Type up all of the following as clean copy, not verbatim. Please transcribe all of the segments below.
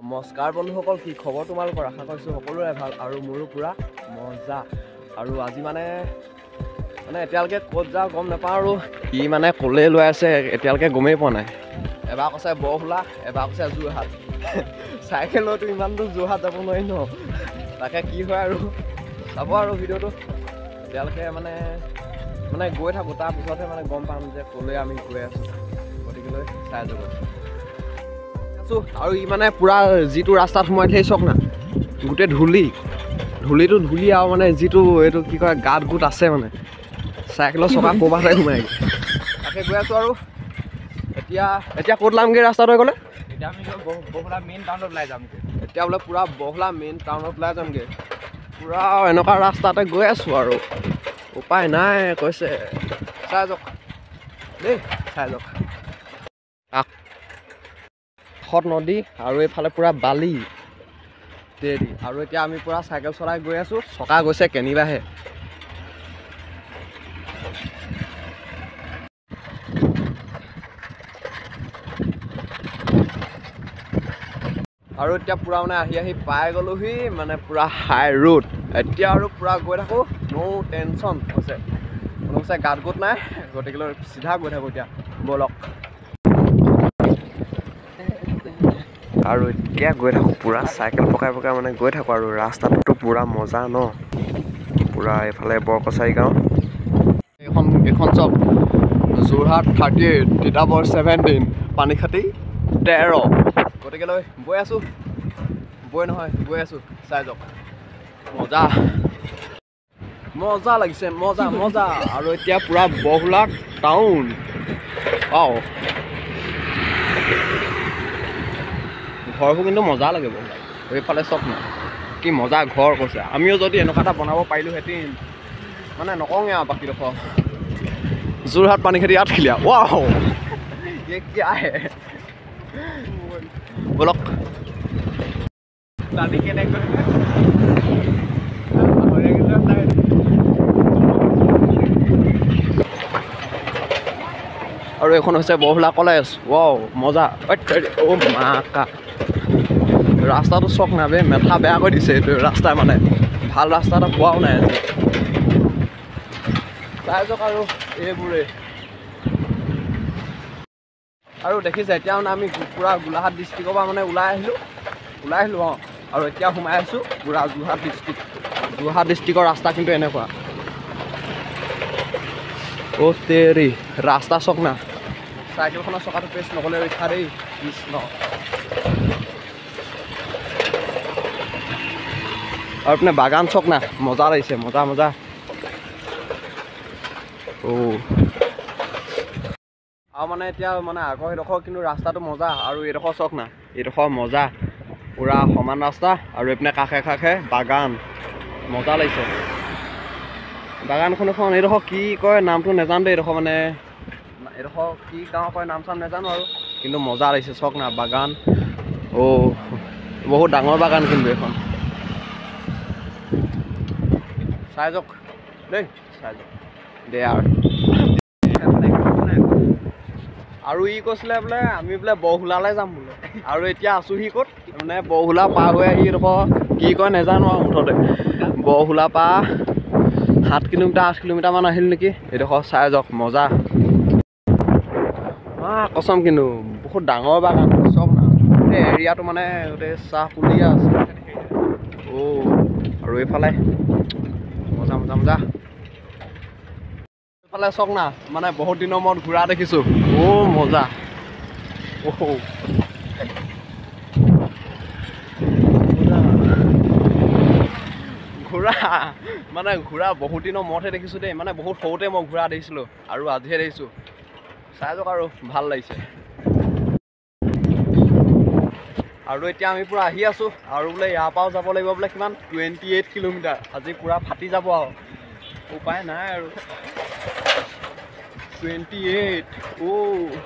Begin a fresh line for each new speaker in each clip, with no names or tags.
নমস্কাৰ বন্ধুসকল, কি খবৰ তোমালোকৰ? আশা কৰিছোঁ সকলোৰে ভাল আৰু মোৰো পূৰা মজা। আৰু আজি মানে মানে এতিয়ালৈকে ক'ত যাওঁ গম নাপাওঁ আৰু কি মানে ক'লৈ লৈ আছে এতিয়ালৈকে গমেই পোৱা নাই। এবাৰ কৈছে বৰহোলা, এবাৰ কৈছে যোৰহাট। চাইকেল লৈতো ইমান দূৰ যোৰহাট যাব নোৱাৰি ন, তাকে কি হয় আৰু চাব আৰু ভিডিঅ'টো। এতিয়ালৈকে মানে মানে গৈ থাকোঁ, তাৰপিছতহে মানে গম পাম যে ক'লৈ আমি গৈ আছোঁ। গতিকেলৈ চাই যাব আছোঁ। আৰু ই মানে পূৰা যিটো ৰাস্তাত সোমাই দিছে চাওক না, গোটেই ধূলি, ধূলিটো ধূলি আৰু মানে যিটো এইটো কি কয় গাঁত গোট আছে, মানে চাইকেলৰ চকা ক'ৰবাতহে সোমাই। তাকে গৈ আছোঁ আৰু এতিয়া এতিয়া ক'ত লামগৈ ৰাস্তাটো গ'লে?
এতিয়া আমি বৰহোলা মেইন টাউনত ওলাই যামগৈ।
এতিয়া বোলে পূৰা বৰহোলা মেইন টাউনত ওলাই যামগৈ। পূৰা এনেকুৱা ৰাস্তাতে গৈ আছোঁ আৰু উপায় নাই কৈছে। চাই যাওক দেই, চাই যাওক। কাষত নদী আৰু এইফালে পূৰা বালি দেৰি। আৰু এতিয়া আমি পূৰা চাইকেল চলাই গৈ আছোঁ, চকা গৈছে কেনিবাহে। আৰু এতিয়া পূৰা মানে আহি আহি পাই গ'লোহি মানে পূৰা হাই ৰোড। এতিয়া আৰু পূৰা গৈ থাকোঁ, ন' টেনশ্যন হৈছে, কোনো কৈছে গাঁত গোট নাই, গতিকে চিধা গৈ থাকোঁ এতিয়া ব'লক। আৰু এতিয়া গৈ থাকোঁ পূৰা চাইকেল পকাই পকাই মানে গৈ থাকোঁ। আৰু ৰাস্তাটোতো পূৰা মজা ন, পূৰা এইফালে বৰকছাৰী গাঁও। এইখন এইখন চব যোৰহাট 38, তিতাবৰ 17, পানীখাতি 13। গতিকেলৈ গৈ আছোঁ, বৈ নহয় গৈ আছোঁ, চাই যাওক। মজা মজা লাগিছে, মজা মজা। আৰু এতিয়া পূৰা বৰহোলা টাউন। অঁ, ঘৰবোৰ কিন্তু মজা লাগে বৰহোলা। এইফালে চব নাই কি মজা ঘৰ কৈছে। আমিও যদি এনেকুৱা এটা বনাব পাৰিলোহেঁতেন, মানে নকওঁগে আৰু বাকীডোখৰ। যোৰহাট পানীখাতি আঠখিলীয়া, ৱাও ये क्या है। ব'লক।
দাদি কেনেকৈ
আৰু এইখন হৈছে বৰহোলা কলেজ। ৱাও মজা। অ' মাকা, ৰাস্তাটো চক না বে, মেথা বেয়া কৰি দিছে এইটো ৰাস্তাই, মানে ভাল ৰাস্তা এটা পোৱাও নাই আজি। চাই যাওক আৰু এইবোৰেই। আৰু দেখিছে এতিয়া মানে আমি পূৰা গোলাঘাট ডিষ্ট্ৰিক্টৰ পৰা মানে ওলাই আহিলোঁ, ওলাই আহিলোঁ অঁ। আৰু এতিয়া সোমাই আছোঁ পূৰা যোৰহাট ডিষ্ট্ৰিক্ট। যোৰহাট ডিষ্ট্ৰিক্টৰ ৰাস্তা কিন্তু এনেকুৱা। অ' তেৰি, ৰাস্তা চক না, চাইকেলখনৰ চকাটো পেচ নগ'লে ৰক্ষা দেই, কৃষ্ণ। আৰু পিনে বাগান চক না, মজা লাগিছে, মজা মজা। অ' আৰু মানে এতিয়া মানে আগৰ সেইডোখৰ কিন্তু ৰাস্তাটো মজা, আৰু এইডোখৰ চক না, এইডোখৰ মজা, পূৰা সমান ৰাস্তা। আৰু এইপিনে কাষে কাষে বাগান, মজা লাগিছে। বাগানখন এখন এইডোখৰ কি কয় নামটো নাজানো দেই, এইডোখৰ মানে এইডোখৰ কি গাঁও কয় নাম চাম নাজানো আৰু, কিন্তু মজা লাগিছে চক না বাগান। অ' বহুত ডাঙৰ বাগান কিন্তু এইখন। চাই যাওক দেই, চাই যাওক দে। আৰু ই কৈছিলে বোলে আমি বোলে বৰহোলালৈ যাম বোলে, আৰু এতিয়া আছোঁহি ক'ত মানে বৰহোলা পাৰ হৈ আহি এইডোখৰ কি কয় নাজানো আৰু, মুঠতে বৰহোলা পৰা 7 কিলোমিটাৰ 8 কিলোমিটাৰমান আহিল নেকি এইডোখৰ। চাই যাওক মজা, মা কচম কিন্তু বহুত ডাঙৰ বাগান চব না, গোটেই এৰিয়াটো মানে গোটেই চাহ পুলিয়ে আছে। অ' আৰু এইফালে মজা মজা মজা। এইফালে চাওক না, মানে বহুত দিনৰ মূৰত ঘূৰা দেখিছোঁ। অ' মজা। অ' ঘোঁৰা মানে ঘোঁৰা বহুত দিনৰ মূৰতহে দেখিছোঁ দেই, মানে বহুত সৰুতে মই ঘোঁৰা দেখিছিলোঁ আৰু আজিহে দেখিছোঁ। চাই যাওক আৰু ভাল লাগিছে। আৰু এতিয়া আমি পূৰা আহি আছোঁ, আৰু বোলে ইয়াৰ পৰাও যাব লাগিব বোলে কিমান 28 কিলোমিটাৰ। আজি পূৰা ফাটি যাব আৰু উপায় নাই আৰু। 28। অ'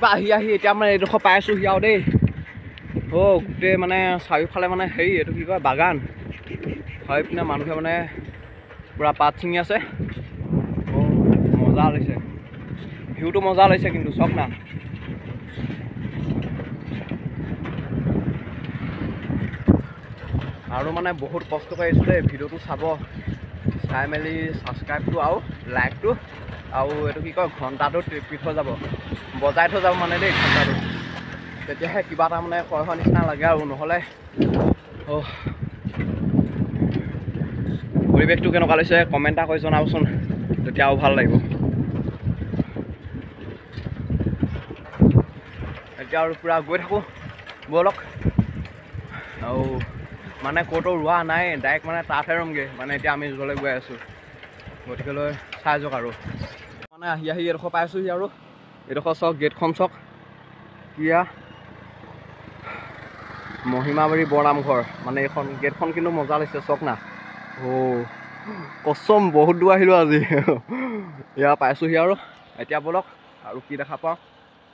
পৰা আহি আহি এতিয়া মানে এইডোখৰ পাইছোঁহি আৰু দেই। অ' গোটেই মানে চাৰিওফালে মানে হেৰি এইটো কি কয় বাগান হয় পিনে মানুহে মানে পূৰা পাত ছিঙি আছে। অ' মজা লাগিছে, ভিউটো মজা লাগিছে কিন্তু চব না। আৰু মানে বহুত কষ্ট কৰি আহিছোঁ দেই, ভিডিঅ'টো চাব, চাই মেলি ছাবস্ক্ৰাইবটো আৰু লাইকটো আৰু এইটো কি কয় ঘণ্টাটো টিপি থৈ যাব, বজাই থৈ যাব মানে দেই ঘণ্টাটো, তেতিয়াহে কিবা এটা মানে খোৱা হোৱা নিচিনা লাগে আৰু নহ'লে। অ' পৰিৱেশটো কেনেকুৱা লাগিছে কমেণ্ট এটা কৰি জনাবচোন, তেতিয়া আৰু ভাল লাগিব। এতিয়া আৰু পূৰা গৈ থাকোঁ ব'লক। আৰু মানে ক'তো ৰোৱা নাই, ডাইৰেক্ট মানে তাতহে ৰ'মগৈ, মানে এতিয়া আমি য'লৈ গৈ আছোঁ, গতিকেলৈ চাই যাওক। আৰু মানে আহি আহি এইডোখৰ পাইছোঁহি আৰু এইডোখৰ চাওক গেটখন চাওক, কিয়া মহিমাবাৰী বৰনামঘৰ, মানে এইখন গেটখন কিন্তু মজা লাগিছে চাওক না। অ' কচম বহুত দূৰ আহিলোঁ আজি, ইয়াৰ পাইছোঁহি আৰু। এতিয়া ব'লক আৰু কি দেখা পাওঁ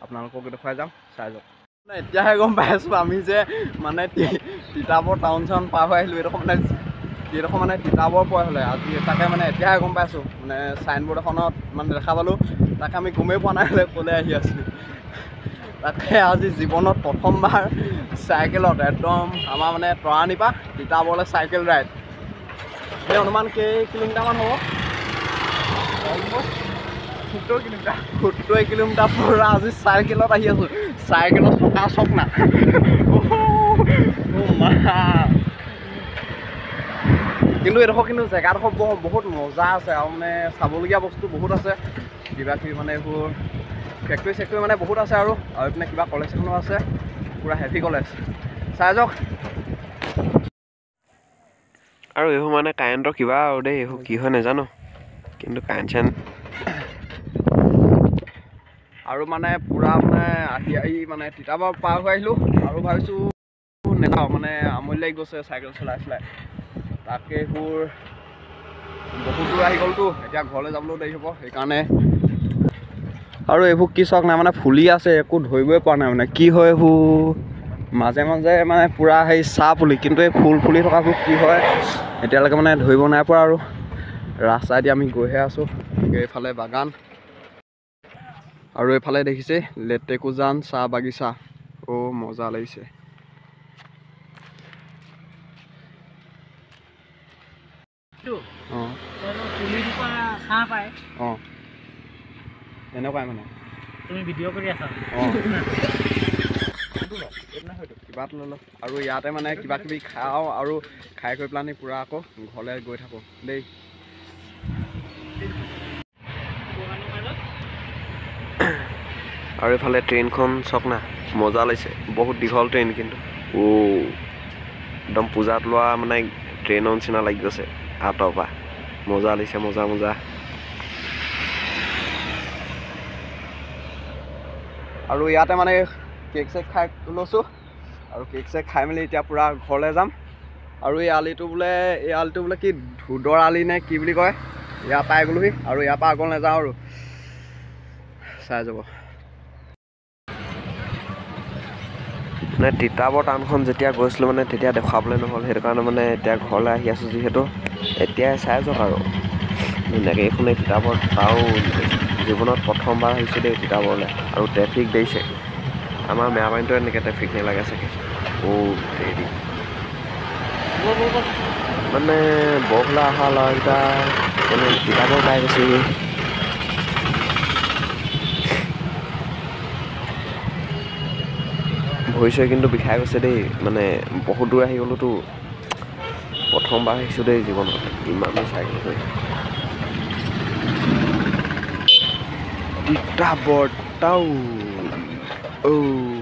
আপোনালোকক দেখুৱাই যাম, চাই যাওক। এতিয়াহে গম পাই আছোঁ আমি যে মানে তিতাবৰ টাউন চাউন পাৰ হৈ আহিলোঁ, এইডোখৰ মানে তিতাবৰ পৰ হ'লে আজি, তাকে মানে এতিয়াহে গম পাইছোঁ, মানে চাইনবোৰ্ড এখনত মানে দেখা পালোঁ, তাকে আমি গমেই পোৱা নাই হ'লে ক'লৈ আহি আছিলোঁ। তাকে আজি জীৱনত প্ৰথমবাৰ চাইকেলত একদম আমাৰ মানে তৰাণীৰ পৰা তিতাবৰলৈ চাইকেল ৰাইড। সেই অনুমান কেই কিলোমিটাৰমান হ'ব? 70 কিলোমিটাৰ। 70 কিলোমিটাৰ পৰা আজি চাইকেলত আহি আছোঁ, চাইকেলত চকা চক না। কিন্তু এইডোখৰ কিন্তু জেগাডোখৰ বহুত মজা আছে আৰু মানে চাবলগীয়া বস্তু বহুত আছে, কিবা কিবি মানে এইবোৰ ফেক্টৰী চেক্টৰী মানে বহুত আছে আৰু এইপিনে কিবা কলেজ এখনো আছে, পূৰা হেভি কলেজ, চাই যাওক।
আৰু এইবোৰ মানে কাৰেণ্টৰ কিবা আৰু দেই, এইবোৰ কি হয় নাজানো, কিন্তু কাৰেণ্ট চাৰেণ্ট
আৰু মানে পূৰা মানে আহি আহি মানে তিতাবৰ পাৰ হৈ আহিলোঁ আৰু ভাবিছোঁ নাযাওঁ, মানে আমনি লাগি গৈছে চাইকেল চলাই চলাই, তাকে এইবোৰ বহুত দূৰ আহি গ'লতো, এতিয়া ঘৰলৈ যাবলৈও দেৰি হ'ব সেইকাৰণে। আৰু এইবোৰ কি চাওক না, মানে ফুলি আছে, একো ধৰিবই পৰা নাই মানে কি হয় এইবোৰ, মাজে মাজে মানে পূৰা সেই চাহ পুলি, কিন্তু এই ফুল ফুলি থকাবোৰ কি হয় এতিয়ালৈকে মানে ধৰিব নাই পৰা। আৰু ৰাস্তাইদি আমি গৈহে আছোঁ, এইফালে বাগান আৰু এইফালে দেখিছে লেটেকুজান চাহ বাগিচা। অ' মজা লাগিছে। অঁ তেনেকুৱাই মানে
তুমি ভিডিঅ' কৰি আছা।
অঁ কিবা এটা লৈ লওঁ আৰু ইয়াতে মানে কিবা কিবি খাওঁ আৰু খাই কৰি পেলানি পূৰা আকৌ ঘৰলৈ গৈ থাকোঁ দেই।
আৰু এইফালে ট্ৰেইনখন চাওক না, মজা লাগিছে, বহুত দীঘল ট্ৰেইন কিন্তু। অ' একদম পূজাত লোৱা মানে ট্ৰেইনৰ নিচিনা লাগি গৈছে আঁতৰৰ পৰা, মজা লাগিছে, মজা মজা।
আৰু ইয়াতে মানে কেক চেক খাই লৈছোঁ আৰু কেক চেক খাই মেলি এতিয়া পূৰা ঘৰলৈ যাম। আৰু এই আলিটো বোলে কি ধোদৰ আলি নে কি বুলি কয়, ইয়াৰ পাই গ'লোহি আৰু ইয়াৰ পৰা আগলৈ নাযাওঁ আৰু, চাই যাব।
মানে তিতাবৰ টাউনখন যেতিয়া গৈছিলোঁ মানে তেতিয়া দেখুৱাবলৈ নহ'ল, সেইটো কাৰণে মানে এতিয়া ঘৰলৈ আহি আছোঁ যিহেতু, এতিয়াই চাই যাওক আৰু ধুনীয়াকৈ। এইখনেই তিতাবৰ টাউন, জীৱনত প্ৰথমবাৰ আহিছোঁ দেই তিতাবৰলৈ। আৰু ট্ৰেফিক দেখিছে, আমাৰ মেৰাপানীতো এনেকৈ ট্ৰেফিক নালাগে চাগে। অ' দেৰি মানে বৰখলা অহা ল'ৰাকেইটা মানে তিতাবৰ পাই গৈছেহি। ভৰি চৰি কিন্তু বিষাই গৈছে দেই, মানে বহুত দূৰ আহি গ'লোতো, প্ৰথমবাৰ আহিছোঁ দেই জীৱনত ইমান দূৰ চাইকেল কৰি। তিতাবৰ টাউন। অ'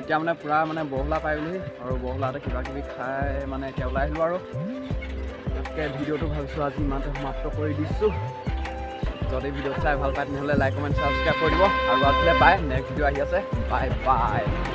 এতিয়া মানে পূৰা মানে বৰহোলা পাই গ'লোহি আৰু বৰহোলাতে কিবা কিবি খাই মানে এতিয়া ওলাই আহিলোঁ আৰু। তাকে ভিডিঅ'টো ভাবিছোঁ আজি ইমানতে সমাপ্ত কৰি দিছোঁ। যদি ভিডিঅ' চাই ভাল পায়, তেনেহ'লে লাইক, কমেণ্ট, ছাবস্ক্ৰাইব কৰি দিব। আৰু আজিলৈ বাই, নেক্সট ভিডিঅ' আহি আছে। Bye bye.